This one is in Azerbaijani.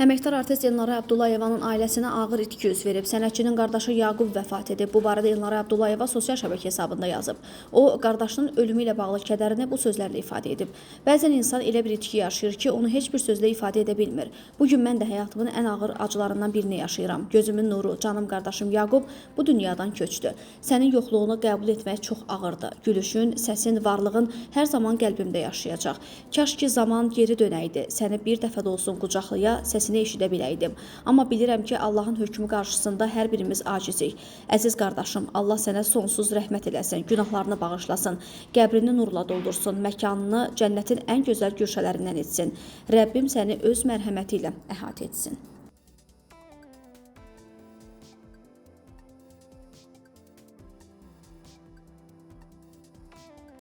Əməkdar artist Elnarə Abdullayevanın ailəsinə ağır itki üz verib. Sənətçinin qardaşı Yaqub vəfat edib. Bu barədə Elnarə Abdullayeva sosial şəbəkə hesabında yazıb. O, qardaşının ölümü ilə bağlı kədərini bu sözlərlə ifadə edib. Bəzən insan elə bir itki yaşayır ki, onu heç bir sözlə ifadə edə bilmir. Bu gün mən də həyatımın ən ağır acılarından birini yaşayıram. Gözümün nuru, canım qardaşım Yaqub bu dünyadan köçdü. Sənin yoxluğunu qəbul etmək çox ağırdı. Gülüşün, səsin, varlığın hər zaman qəlbimdə yaşayacaq. Kaş ki zaman geri dönəydi, səni bir dəfə də olsun qucaqlaya, səsini eşidə biləydim. Amma bilirəm ki, Allahın hökmü qarşısında hər birimiz acizik. Əziz qardaşım, Allah sənə sonsuz rəhmət eləsin, günahlarını bağışlasın, qəbrini nurla doldursun, məkanını cənnətin ən gözəl güşələrindən etsin. Rəbbim səni öz mərhəməti ilə əhatə etsin.